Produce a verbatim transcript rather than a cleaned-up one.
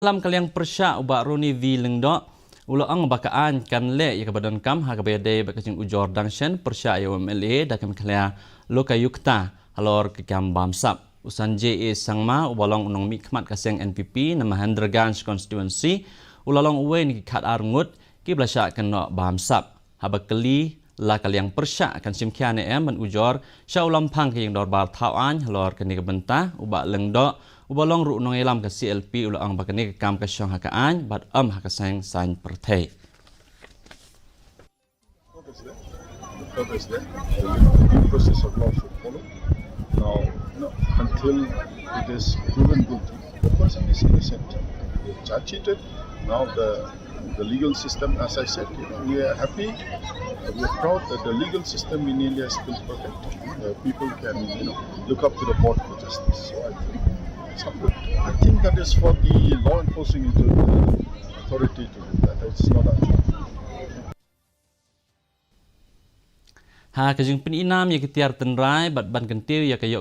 Lam ka liang pyrshah u Bah Ronnie V Lyngdoh u la ong ba ka aiñ kan leh ïa kaba donkam ha kaba ïadei bad ka jingujor dang shen pyrshah ïa u MLA da ka Meghalaya Lokayukta halor ka kam bamsap. U Sanjay A Sangma uba long u nongmihkhmat ka seng NPP na Mahendraganj constituency u la long uwei na ki khatar ngut kiba la shah kynnoh bamsap. Haba kylli la ka liang pyrshah kan shim khia ne em ban ujor sha u lamphang ka ïing dorbar thaw aiñ halor kane ka bynta, u Bah Lyngdoh uba long ruh u nongïalam ka CLP u la ong ba kane ka kam ka shong ha ka aiñ bad ym ha ka seng saiñ pyrthei. The court is there. The court is there. The due process of law should follow. Now, you know, until it is proven guilty, the person is innocent. They charge sheeted. Now the the legal system, as I said, you know, we are happy, we are proud that the legal system in India is still perfect. Uh, people can, you know, look up to the court for justice. So I think it's not good. I think that is for the law enforcing authority to do that. It's not our job. Ha ka jingpyni nam ïa ki tiar tynrai bad ban kyntiew ïa ka